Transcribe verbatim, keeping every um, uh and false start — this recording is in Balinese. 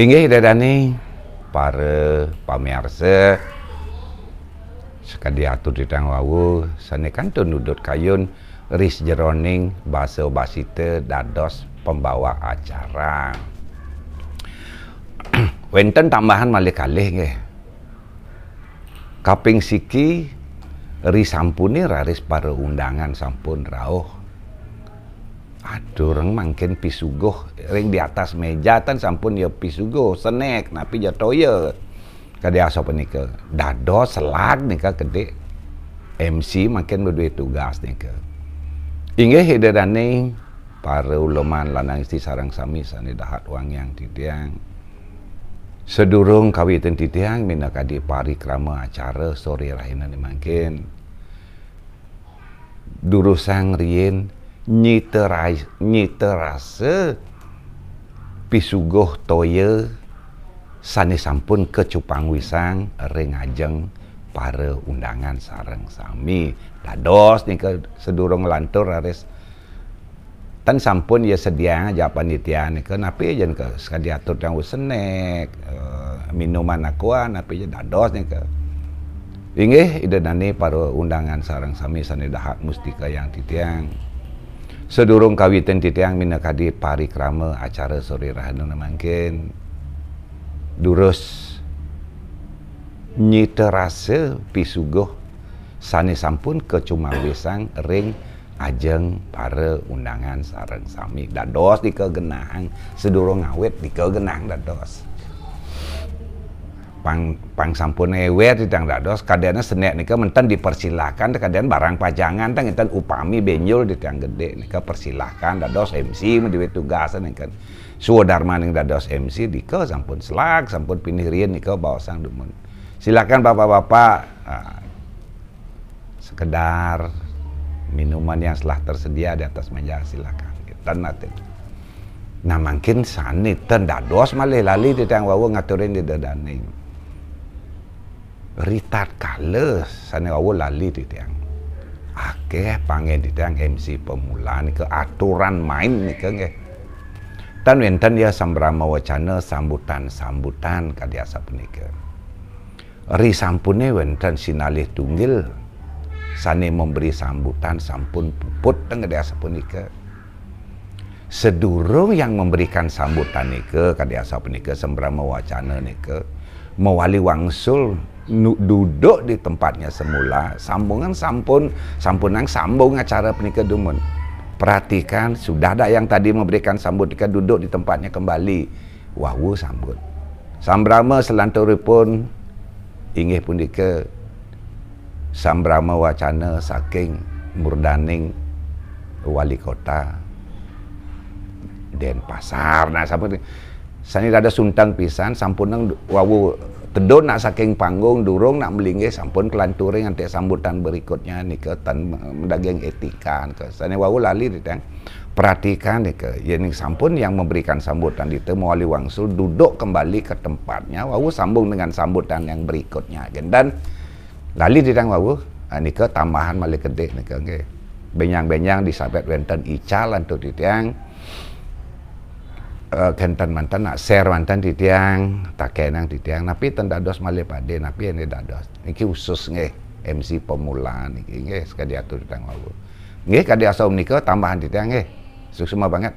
Inggih Ida Dane, para pamiarsa, sakadi atur titiang wau, sane kantun nudut kayun ri sajeroning basa basita dados pembawa acara. Wenten tambahan malih kalih nggih. Kaping siki, ri sampune raris para undangan sampun rauh. Aturang mangkin pisuguh ring di atas meja, tan sampun ya pisuguh, senek, napi ja toya. Kadi asapunika. Dados selag nika kedik. M C mangkin madue tugas nika. Inggih Ida Dane, para uleman lanang istri sareng sami sane dahat wangiang titiang. Sadurung kawitin titiang minakadi parikrama acara sore rahinane mangkin, durusang riin nyita rai-, nyita rasa pisuguh toya sane sampun kacupangwisang ring ajeng para undangan sareng sami. Dados nika sadurung nglantur raris tan sampun ya sediaang aja panitia nika, napi aja nika sakadi atur tiang usenek, eh, minuman aqua, napi aja dados nika. Inggih, Ida Dane para undangan sareng sami sane dahat mustikayang titiang. Sadurung kawitin titiang minakadi parikrama acara sore rahina mangkin, durus nyita rasa pisuguh sane sampun kacumangwisang ring ajeng para undangan sareng sami. Dados nika genahang, sadurung ngawit nika genahang dados. Pang, pang sampun ewer titiang dados, kadene senek nika menten dipersilakan, kadene barang pajangan, tang enten upami benjol titiang gede nika persilakan dados M C madue tugasan nika. Swadarmaning dados M C nika sampun selag, sampun pinih riin nika baosang dumun. Silakan Bapak-bapak, ah, sekedar minuman yang telah tersedia di atas meja, silakan. Ten atin. Nah, mangkin sane ten dados malih lali titiang wau ngaturin Ida Dane. Ritatkala sane wau lali titiang. Akeh panggen titiang M C pemula nika aturan main nika nggih. Tan wenten ya sambrama wacana sambutan-sambutan kadi asapunika. Ri sampune wenten sinalih tunggil sane memberi sambutan sampun puput teng kadi asapunika. Sedurung yang memberikan sambutan nika, kadi asapunika sambrama wacana nika, mawali wangsul nu-, duduk di tempatnya semula, sambungan sampun, sampunang sambung acara punika dumun. Perhatikan, sudah dak yang tadi memberikan sambut nika duduk di tempatnya kembali. Wau sambut. Sambrama selanturipun inggih punika sambrama wacana saking murdaning wali kota Denpasar. Nah, sampun sane dados sunteng pisan, sampun nang wau tedun nak saking panggung, durung nak melinggih, sampun kelanturing antek sambutan berikutnya nika ten medaging etika nika. Sane wau lali titiang. Perhatikan nika, yen sampun yang memberikan sambutan itu mawali wangsul duduk kembali ke tempatnya, wau sambung dengan sambutan yang berikutnya. Dan lali titiang wau, ah, nika tambahan malih kedik nika nggih. Benjang-benjang disabet wenten ical antuk titiang, eh, kenten manten nak share manten titiang, takenang titiang, napi ten dados malih pade, napi ene dados. Niki khusus nggih, M C pemula niki nggih, sekadi atur titiang wau. Nggih, kadi asapunika tambahan titiang nggih. Suksma banget.